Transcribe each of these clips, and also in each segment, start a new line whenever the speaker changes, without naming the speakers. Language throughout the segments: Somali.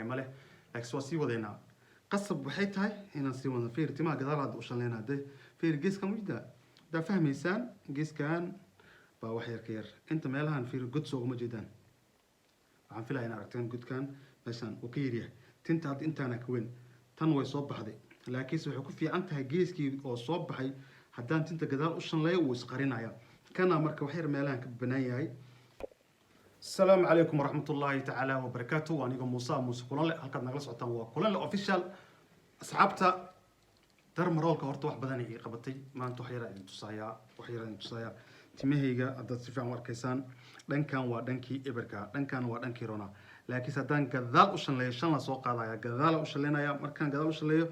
Male, laakiin waa sii wadeynaa. Qasab waxay tahay inaan sii wadno. Fiir, timaha gadaal hadda u shanleynaa. Dee fiir, geeskan mujida haddaa fahmaysaan, geeskan baa wax yar ka yar. Inta meelahan fiir, god soo uma jeedaan. Waxaan filaya in aragteen godkan meeshaan uu ka yaryahay. Tinta hadda intaana ka weyn, tan way soo baxday, laakiinse waxay ku fiican tahay geeskii oo soo baxay haddaan tinta gadaal u shanleeyo, wuu isqarinaya. Kana marka wax yar meelahan ka banaan yahay. Asalaamu calaykum waraxmat ullaahi tacaala wabarakaatu. Waa aniga Muuse, Muuse Kulanle. Halkaad nagala socotaan waa Kulanle Official. Asxaabta, derma rollerka horta wax badan ii qabatay. Maanta wax yaraa idin tusayaa, wax yaraa idin tusayaa. Timahayga haddaad si fiican u arkaysaan, dhankan waa dhankii eberka, dhankan waa dhankii rona. Laakiinse haddaan gadaal u shanleeyo, shan la soo qaadaya, gadaala u shanleynaya. Markaan gadaal u shanleeyo,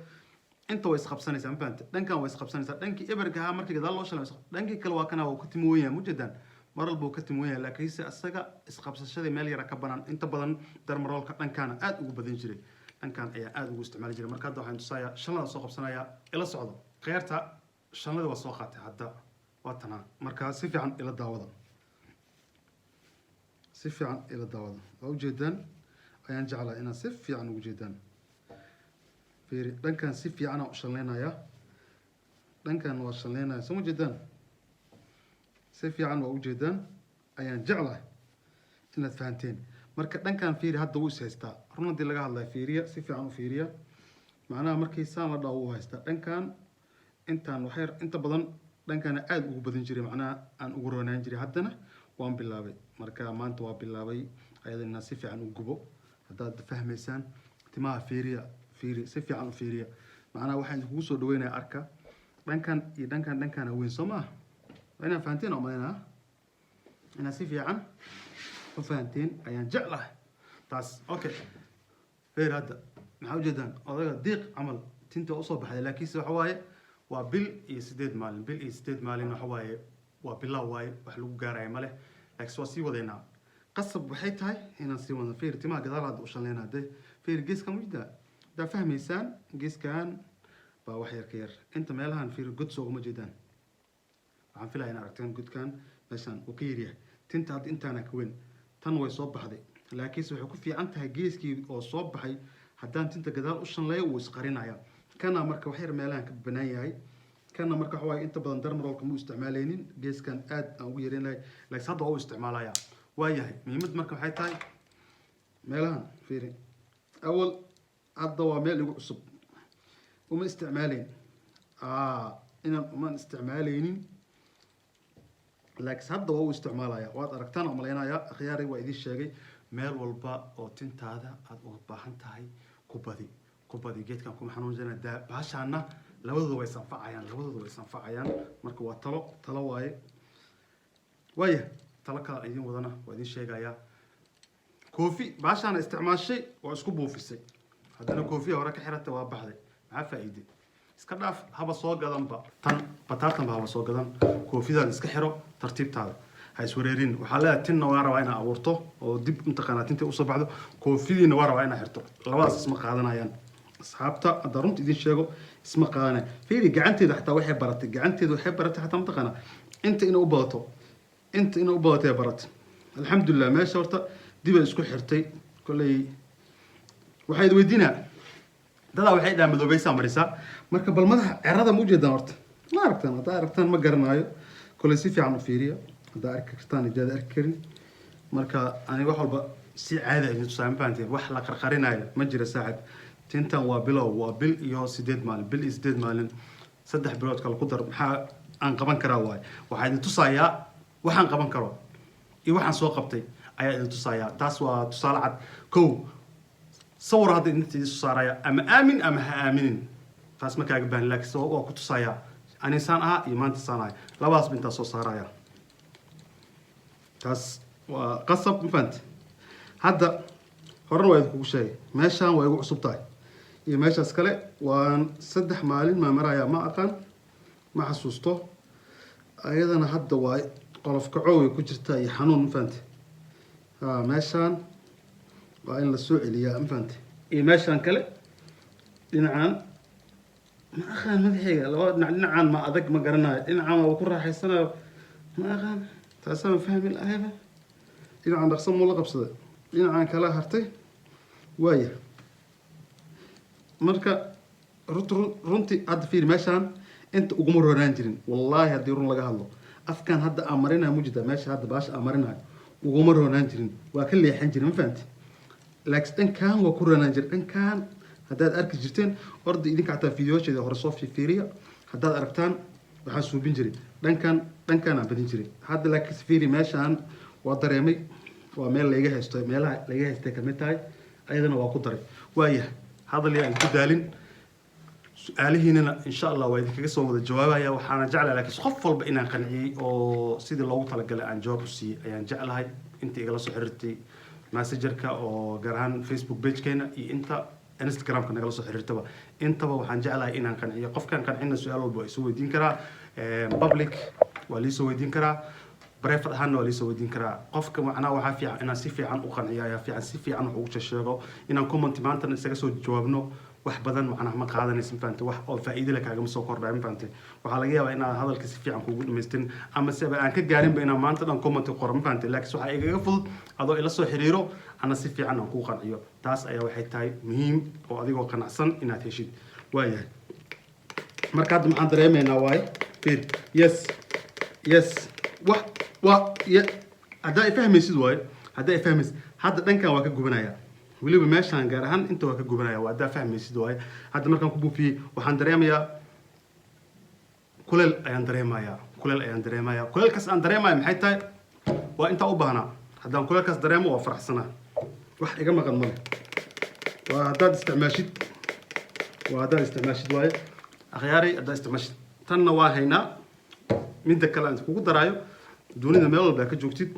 inta way isqabsanaysaa, ma fahante? Dhankan way isqabsanaysaa, dhankii eberka ahaa markii gadaal loo shanleeyo. Dhankii kale waa kana, waa ka timo weyn yahay, mujeedaan, mar walba uu ka timo weyn yahay. Laakiinse isaga isqabsashadii meel yara ka banaan. Inta badan derma rollerka dhankaana aad ugu badan jiray, dhankan ayaa aad ugu isticmaali jiray. Marka hadda waxaan tusayaa shanlada soo qabsanaya. Ila socdo kheyrta. Shanlada waa soo qaatay hadda, waa tanaa. Marka si fiican ila daawada, si fiican ila daawada. Waa ujeedaan ayaan jeclaa inaad si fiican ugu jeedaan. Fiiri, dhankan si fiicanaa u shanleynayaa, dhankan waa shanleynaya. Soo ma jeedaan? Si fiican waa ujeedaan ayaan jeclahay inaad fahanteen. Marka dhankan fiiri, hadda wuu is haystaa. Run haddii laga hadlayo, fiiriya, si fiican u fiiriya. Macnaha markii saan la dhaho, wuu haystaa dhankan. Intaan waxyar inta badan dhankana aada ugu badan jiray, macnaha aan ugu roonaan jiray. Haddana waan bilaabay. Marka maanta waa bilaabay ayada inaan si fiican u gubo. Haddaad fahmaysaan, timaha fiiriya, fiiri, si fiican u fiiriya. Macnaha waxaan idinkugu soo dhaweynaya, arka dhankan iyo dhankan, dhankana weyn, soo maaha? Waa inaad fahanteen oo malaynaa. Inaad si fiican u fahanteen ayaan jeclahay taas. Okay, feer hadda maxaa ujeedaan? Odaga diiq camal tinta waa usoo baxday, laakiinse waxa waaye waa bil iyo 8 maalin. Bil iyo 8 maalin waxa waaye waa bilow waaye, wax lagu gaaraya male, laakiinse waa sii wadeynaa. Qasab waxay tahay inaan sii wadno. Fiir, timaha gadaal hadda u shanleynaa. Dee fiir, geeskan mujida haddaa fahmaysaan, geeskan baa wax yar ka yar. Inta meelahan fiir, god soo uma jeedaan. Waxaan filaya in aragteen godkan meeshaan uu ka yaryahay. Tinta hadda intaana ka weyn, tan way soo baxday, laakiinse waxay ku fiican tahay geeskii oo soo baxay haddaan tinta gadaal u shanleeyo, wuu isqarinaya. Kana marka wax yar meelahan ka banaan yahay. Kana marka waxa waaye inta badan derma rollerka mu isticmaaleynin, geeskan aad aan ugu yareyn lahay, laakiin hadda waa u isticmaalaya. Waa yahay muhiimad. Marka waxay tahay meelahan fiiri, awal hadda waa meel igu cusub, uma isticmaaleyn, inaan umaan isticmaaleynin, laakiin hadda waa u isticmaalaya. Waad aragtaan oo malaynaya. Akhyaari, waa idiin sheegay, meel walba oo tintaada aada uga baahan tahay ku badi, ku badi. Geedkan kuma xanuunjana daa. Bahashaana labadooda way isanfacayaan, labadooda way isanfacayaan. Marka waa talo, talo waaye. Waaya, talo kale idin wadana waa idin sheegayaa. Koofi bahashaana isticmaashay, waa isku buufisay, haddana koofiya hore ka xiratay, waa baxday. Maxaa faa'iiday? Iska dhaaf, haba soo gadanba tan bataatan ba, haba soo gadan. Koofidaada iska xiro, tartiibtaada ha iswareerin. Waxaa leedahay tinna waa rabaa inaa abuurto oo dib mataqaanaa tinta usoo baxdo, koofidiina waa rabaa inaa xirto. Labadaas isma qaadanayaan, asxaabta. Hadda runta idin sheego, isma qaadanaya. Fiiri, gacanteeda xataa waxay baratay, gacanteeda waxay baratay xataa mataqaanaa inta inay u badato, inta inay u badatay baratay. Alxamdulilah, meesha horta dib ay isku xirtay. Kolley waxaa id weydiinaa, dadaa waxay dhahaa madoobaysaa marisaa. Marka bal madaxa cerada ma ujeedaan horta? Ma aragtaan? Haddaa aragtaan, ma garanaayo. Kolley si fiican u fiiriya haddaa arki kartaan, ijaada arki karin. Marka ani wax walba si caadi idin tusaa, ma fahanteen? Wax la qarqarinayo ma jira, saaxib. Tintan waa bilow, waa bil iyo 8 maalin, bil iyo 8 maalin. 3 bilood kale ku dar. Maxaa aan qaban karaa waaye? Waxaa idin tusayaa waxaan qaban karo iyo waxaan soo qabtay ayaa idin tusayaa. Taas waa tusaale cad. Kow sawir hadda idinta idin soo saaraya, ama aamin ama ha aaminin, taas ma kaaga baahan, laakiin waa ku tusayaa ani saan ahaa iyo maanta saan ahay. Labadaas ba intaa soo saaraya, taas waa qasab, ma fahanti? Hadda horena waa idinkugu sheegay, meeshaan waa igu cusub tahay iyo meeshaas kale. Waan 3 maalin maa maraya, ma aqaan, ma xasuusto. Ayadana hadda waa qolof kacoway ku jirtaa iyo xanuun, ma fahanti? Ha, meeshaan waa in la soo celiyaa, ma fahanti? Iyo meeshaan kale dhinacaan, ma aqaan madaxayga labada dhinac, dhinacaan ma adag, ma garanayo. Dhinacaan waa ku raaxaysanayo, ma aqaan, taasaan fahmi lahayba. Dhinacaan dhaqso muu la qabsaday, dhinacaan kala hartay. Waaya. Marka runtii hadda fiiri, meeshaan inta uguma roonaan jirin, wallaahi. Haddii run laga hadlo, afkan hadda aan marinayo, mujida meesha hadda baasha aan marinayo uguma roonaan jirin, waa ka leexan jirin, ma fahanti? Laakiin dhankan waa ku roonaan jiray. Dhankan haddaad arki jirteen, orda idinka xataa fiidiyoosheeda hore soo fiiriya, haddaad aragtaan waxaan suubin jiray dhankan, dhankan aan badin jiray. Hadda laakiin fiiri, meeshaan waa dareemay, waa meel layga haysto, meelaha laga haystay kamid tahay, ayadana waa ku daray. Waayahay, hadal yaa isku daalin. Su-aalihiinana insha Allah waa idinkaga soo wada jawaabaya. Waxaana jeclahay laakiin qof walba inaan qanciyey oo sidii loogu talagalay aan jawaab u siiyey ayaan jeclahay. Inta igala soo xiriirtay Messengerka oo gaar ahaan Facebook pagekeena iyo inta Instagramka nagala soo xiriirtaba, intaba waxaan jeclahay inaan qanciyo. Qofkaan qancina su-aal walba waa isoo weydiin karaa, public waa liisoo weydiin karaa, private ahaanna waa liisoo weydiin karaa. Qofka macnaha waxaa fiican inaan si fiican u qanciyo ayaa fiican, si fiican wax ugu sheego. Inaan comment maantana isaga soo jawaabno wax badan macnaha ma qaadanaysa, ma fahantay? Wax oo faa'iido leh kaagama soo kordhayo, ma fahantay? Waxaa laga yaabaa inaan hadalka si fiican kugu dhamaystirin ama seba aan ka gaarinba inaan maanta dhan comment qoro, ma fahantay? Laakiin waxaa igaga fudud adoo ila soo xiriiro, ana si fiican aan kuu qanciyo. Taas ayaa waxay tahay muhiim oo adigoo qanacsan inaad heshid. Waayahay, marka hadda maxaan dareemaynaa waaye? Fiir, yes, wax waa haddaa i fahmaysid waaye, haddaa i fahmaysid. Hadda dhankan waa ka gubanaya, weliba meeshaan gaar ahaan inta waa ka gubanaya. Waa haddaa fahmaysid waaye. Hadda markaan ku buufiyey waxaan dareemayaa kuleel ayaan dareemayaa, kuleel ayaan dareemayaa. Kuleelkaas aan dareemaya maxay tahay? Waa intaa u baahnaa. Haddaan kuleelkaas dareemo waa faraxsanaa, wax iga maqan male. Waa haddaad isticmaashid, waa haddaad isticmaashid waaye, akhyaaray, haddaad isticmaashid. Tanna waa haynaa. Midda kale aan kugu daraayo, dunida meel walba ka joogtid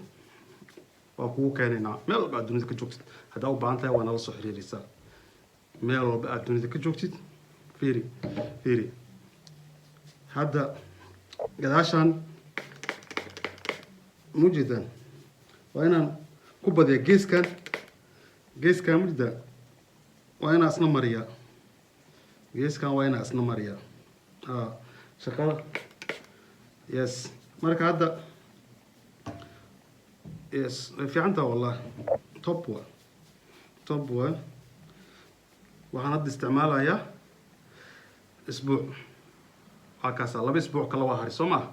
waa kugu keenaynaa. Meel walba aad dunida ka joogtid haddaa u baahan tahay waa nala soo xiriiraysaa, meel walba aad dunida ka joogtid. Fiiri, fiiri, hadda gadaashaan mujeedaan, waa inaan ku badiya geeskan, geeskan mujeedaan, waa inaan isna mariyaa geeskan, waa inaan isna mariyaa shaqada. Yes, marka hadda yes, way fiican taha wallahi, top wa, top wa. Waxaan hadda isticmaalayaa isbuuc, waa kaasa. 2 isbuuc kale waa haray, soo maha?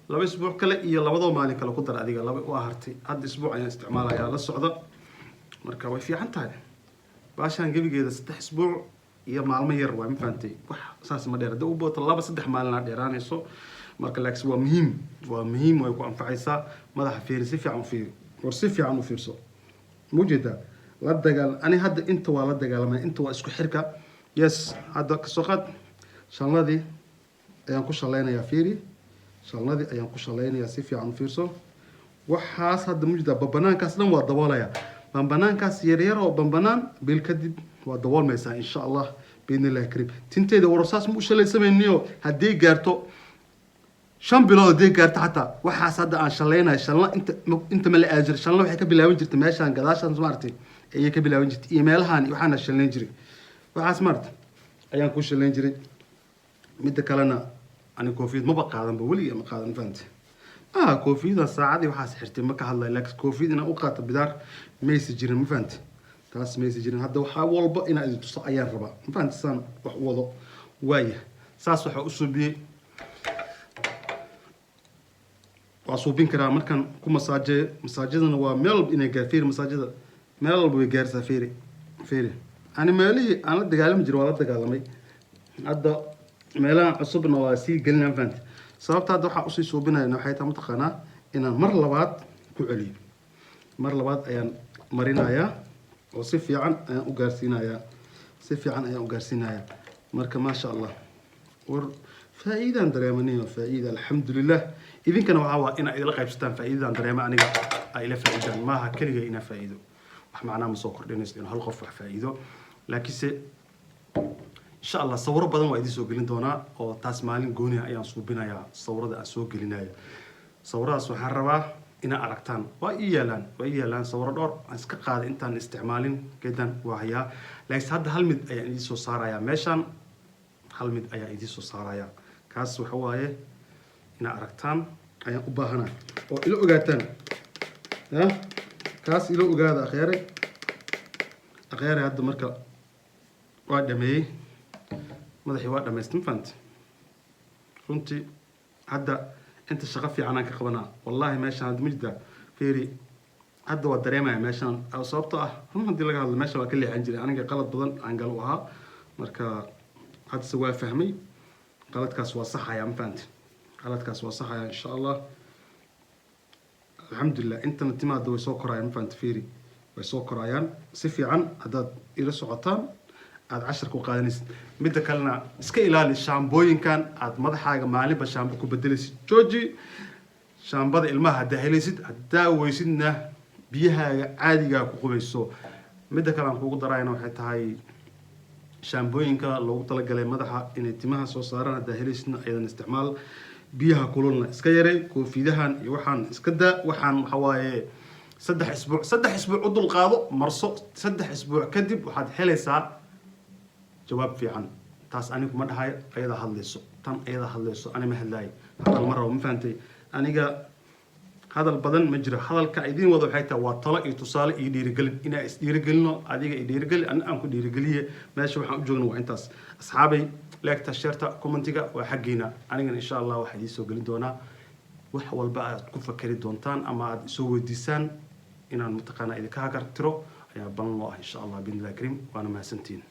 2 isbuuc kale iyo labadoo maalin kale ku dar adiga, laba waa hartay. Hadda isbuuc ayaan isticmaalayaa, la socda. Marka way fiican tahay baashaan gebigeeda. 3 isbuuc iyo maalmo yar waa, ma fahantay? Wax saas ma dheer, haddii u booto 2-3 maalin aad dheeraanayso. Marka laakiin waa muhiim, waa muhiim, way ku anfacaysaa madaxa. Fiiri, si fiican u fiiri, war si fiican u fiirso. Ma ujeedaa? La dagaal ani hadda inta waa la dagaalamay, inta waa isku xirka. Yes, hadda kasoo qaad shanladii ayaan ku shallaynayaa. Fiiri, shalladii ayaan ku shallaynayaa, si fiican u fiirso. Waxaas hadda mujida bambanaankaas dhan waa daboolaya, bambanaankaas yaryar oo bambanaan. Bil kadib waa daboolmaysaa insha Allah biidni illahi kariim. Tinteeda warsaas ma u shalaysamayniyo. Haddii gaarto 5 bilood, haddii gaarto xataa, waxaas hadda aan shalaynayo shalna inta inta ma la aajiro. Shalna waxay ka bilaaban jirtay meeshaan gadaashaan, maaragtay, ayay ka bilaaban jirtay iyo meelahaan. Waxaana shalayn jiray waxaas, maaragtay, ayaan ku shalayn jiray. Midda kalena ani koofiyad maba qaadanba, weligii ma qaadan, fahamte? Koofiyadan saacadii waxaas xirtay ma ka hadlay, laakiin koofiyad inaan u qaato bidaar maysa jirin, ma fahamte? Taas maysa jirin. Hadda waxaa walba inaan idin tuso ayaan rabaa, ma fahamte? Saan wax u wado waaya, saas waxaa u suubiyey, waa suubin karaa markaan ku masaajeeyo. Masaajadana waa meel walba inay gaar. Fiiri, masaajada meel walba way gaarsaa. Fiiri, fiiri, ani meelihii aan la dagaalami jiray waa la dagaalamay, hadda meelahan cusubna waa sii gelinaa, ma fahamte? Sababta hadda waxaa usii suubinayna waxay tahay, mataqaanaa, inaan mar labaad ku celiyo. Mar labaad ayaan marinayaa oo si fiican ayaan u gaarsiinayaa, si fiican ayaan u gaarsiinayaa. Marka maasha Allah, war faa'iidaan dareemanayo, faa'iida, alxamdulilah. Idinkana waxaa waa inaa idila qaybsataan faa'iidadaan dareema aniga, ay ila faa'iidaan. Maaha keliga inaa faa'iido, wax macnaa ma soo kordhinayso inuu hal qof wax faa'iido. Laakiinse insha Allah sawiro badan waa idin soo gelin doonaa, oo taas maalin gooniha ayaan suubinayaa sawirada aan soo gelinayo. Sawiradaas waxaan rabaa inaa aragtaan. Waa ii yaalaan, waa ii yaalaan sawiro dhowr aan iska qaaday intaan isticmaalin geedan, waa hayaa. Laakiin hadda hal mid ayaan idiin soo saarayaa meeshaan, hal mid ayaan idiin soo saarayaa. Kaas waxa waaye inaa aragtaan ayaan u baahanaa oo ila ogaataan ya, kaas ila ogaada, akhyaare, akhyaare. Hadda marka waa dhameeyey. Madaxii waa dhamaystay, ma fahamti? Runtii hadda inta shaqo fiican aan ka qabanaa, wallahi. Meeshaan hadda majida, fiiri, hadda waa dareemaya meeshaan, sababtoo ah run haddii laga hadlo, meesha waa ka leexan jiray aniga. Qalad badan aan gal u ahaa. Marka haddase waa fahmay, qaladkaas waa saxaya, ma fahamti? Qaladkaas waa saxaya, insha Allah. Alxamdulilah, intana timaha hadda way soo korayaan, ma fahamti? Fiiri, way soo korayaan si fiican. Haddaad ila socotaan, aada casharka u qaadanaysid. Midda kalena, iska ilaali shaambooyinkan aad madaxaaga maalinba shaambo ku bedelaysid. Jooji shaambada ilmaha haddaa helaysid. Haddaa weysidna, biyahaaga caadigaa ku qubayso. Midda kale aan kugu darayna waxay tahay shaambooyinka loogu talagalay madaxa inay timaha soo saaraan, haddaa helaysidna ayadan isticmaal. Biyaha kululna iska yarey. Koofidahan iyo waxaan iska daa. Waxaan waxa waaye 3 isbuuc, 3 isbuuc u dulqaado, marso. 3 isbuuc kadib waxaad helaysaa jawaab fiican. Taas anigu ma dhahayo, ayadaa hadlayso. Tan ayadaa hadlayso, ani ma hadlaayo. Hadal ma rabo, ma fahantay? Aniga hadal badan ma jiro. Hadalka idiin wada waxay tahay waa talo iyo tusaale iyo dhiirigelin, inaa is dhiirigelino. Adiga i dhiirigeli, ana aan ku dhiirigeliye. Meesha waxaan u joogna waa intaas, asxaabay. Like-ta, share-ta, comment-iga waa xaggiina. Anigana, insha Allah, waxaa idiin soo gelin doonaa wax walba aad ku fakeri doontaan ama aad isoo weydiisaan inaan mataqaanaa idinka hagartiro ayaa balan loo ah, insha Allah, biidnillahi kariim. Waana mahadsantihiin.